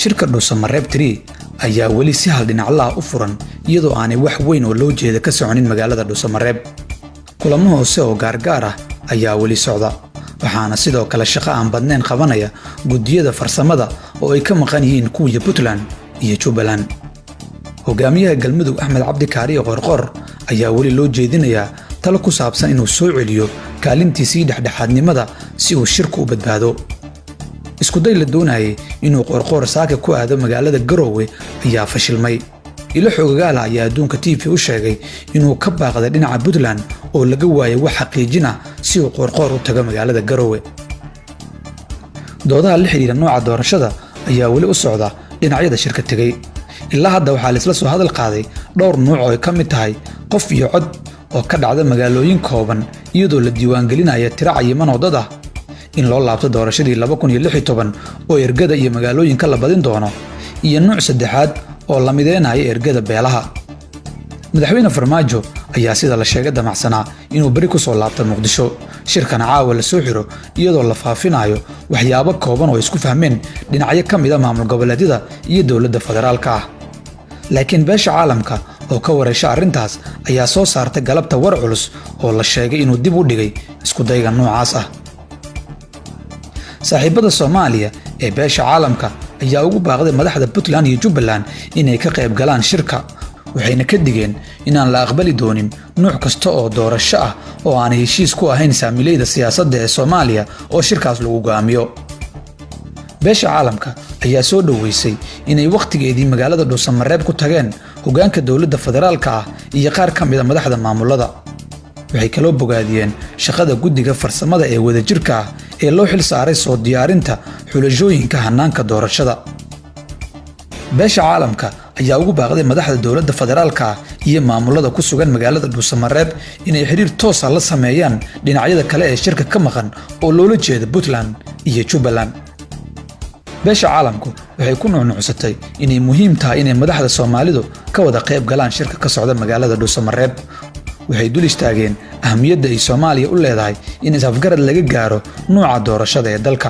Shirka Dhuusamareeb 3 ayaa weli si hal dhinaclaha u furan, iyadoo aanay wax weyn oo loo jeeda ka soconin magaalada Dhuusamareeb. Kulamo hoose oo gaargaar ah ayaa weli socda, waxaana sidoo kale shaqo aan badnayn qabanaya guddiyada farsamada oo ay ka maqan yihiin kuwii Puntland iyo Jubbaland. Hogaamiyaha Galmudug Axmed Cabdi Kaariyo Qorqor ayaa weli loo jeedinayaa talo ku saabsan inuu soo celiyo kaalintiisii dhexdhexaadnimada si uu shirku u badbaado. Iskuday la doonayay inuu Qorqoor saaka ku aado magaalada Garoowe ayaa fashilmay. Ilo xogagaala ayaa Adduunka TV u sheegay inuu ka baaqday dhinaca Puntland oo laga waayay wax xaqiijin ah si uu Qoorqoor u tago magaalada Garoowe. Doodaha la xidhiira nooca doorashada ayaa weli u socda dhinacyada shirka tegey. Ilaa hadda waxaa laisla soo hadal qaaday dhowr nuuc oo ay ka mid tahay qof iyo cod oo ka dhacda magaalooyin kooban, iyadoo la diiwaangelinaya tiro cayiman oo dad ah, in loo laabto doorashadii 2016 oo ergada iyo magaalooyinka la badin doono, iyo nuuc saddexaad oo la mideynaya ergada beelaha. Madaxweyne Farmaajo ayaa sida la sheegay damacsanaa inuu beri ku soo laabto Muqdisho, shirkana caawa la soo xiro, iyadoo la faafinayo waxyaabo kooban oo isku fahmeen dhinacyo ka mid a maamul goboleedyada iyo dowladda federaalka ah. Laakiin beesha caalamka oo ka wareysha arrintaas ayaa soo saartay galabta war culus oo la sheegay inuu dib u dhigay iskudayga noocaas ah. Saaxiibada Soomaaliya ee beesha caalamka ayaa ugu baaqday madaxda Puntland iyo Jubbaland inay ka qayb galaan shirka, waxayna ka digeen inaan la aqbali doonin nuuc kasta oo doorasho ah oo aanay heshiis ku ahayn saamileyda siyaasadda ee Soomaaliya oo shirkaas lagu go'aamiyo. Beesha caalamka ayaa soo dhoweysay inay wakhtigeedii magaalada Dhuusamareeb ku tageen hoggaanka dowladda federaalka ah iyo qaar ka mid a madaxda maamulada. Waxay kaloo bogaadiyeen shaqada guddiga farsamada ee wadajirka ah ee loo xil saaray soo diyaarinta xulashooyinka hannaanka doorashada. Beesha caalamka ayaa ugu baaqday madaxda dowladda federaalka ah iyo maamulada ku sugan magaalada Dhuusamareeb inay xiriir toosa la sameeyaan dhinacyada kale ee shirka ka maqan, oo loola jeeda Puntland iyo Jubbaland. Beesha caalamku waxay ku nuucnuucsatay inay muhiim tahay inay madaxda Soomaalidu ka wada qayb galaan shirka ka socda magaalada Dhuusamareeb. Waxay dul istaageen ahmiyadda ay Soomaaliya u leedahay in is-afgarad laga gaaro nuuca doorashada ee dalka.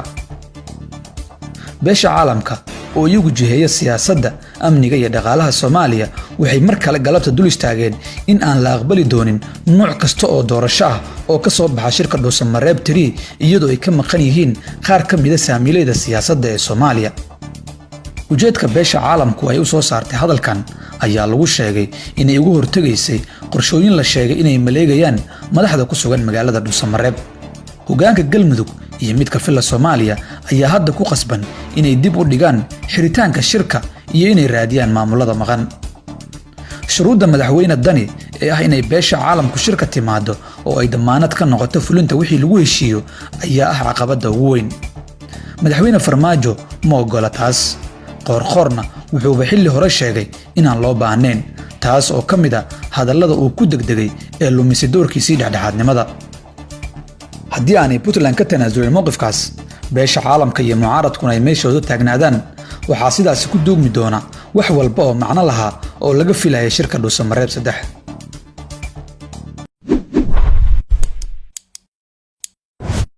Beesha caalamka oo iyagu jiheeya siyaasadda, amniga iyo dhaqaalaha Soomaaliya waxay mar kale galabta dul istaageen in aan la aqbali doonin nuuc kasta oo doorasho ah oo ka soo baxa shirka Dhuusamareeb 3, iyadoo ay ka maqan yihiin qaar ka mida saamileyda siyaasadda ee Soomaaliya. Ujeedka beesha caalamku ay u soo saartay hadalkan ayaa lagu sheegay inay ugu hortegaysay qorshooyin la sheegay inay maleegayaan madaxda ku sugan magaalada Dhuusamareeb. Hoggaanka Galmudug iyo midka Villa Soomaaliya ayaa hadda ku qasban inay dib u dhigaan xiritaanka shirka iyo inay raadiyaan maamulada maqan. Shuruudda Madaxweyne Dani ee ah inay beesha caalamku shirka timaado oo ay damaanad ka noqoto fulinta wixii lagu heshiiyo ayaa ah caqabadda ugu weyn. Madaxweyne Farmaajo ma oggola taas. Qoorqoorna wuxuuba xilli hore sheegay inaan loo baahnayn, taas oo ka mid a hadallada uu ku degdegay ee lumisay doorkiisii dhexdhexaadnimada. Haddii aanay Puntland ka tanaasulin mowqifkaas, beesha caalamka iyo mucaaradkuna ay meeshooda taagnaadaan, waxaa sidaasi ku duugmi doona wax walba oo macno lahaa oo laga filaya shirka Dhuusamareeb 3.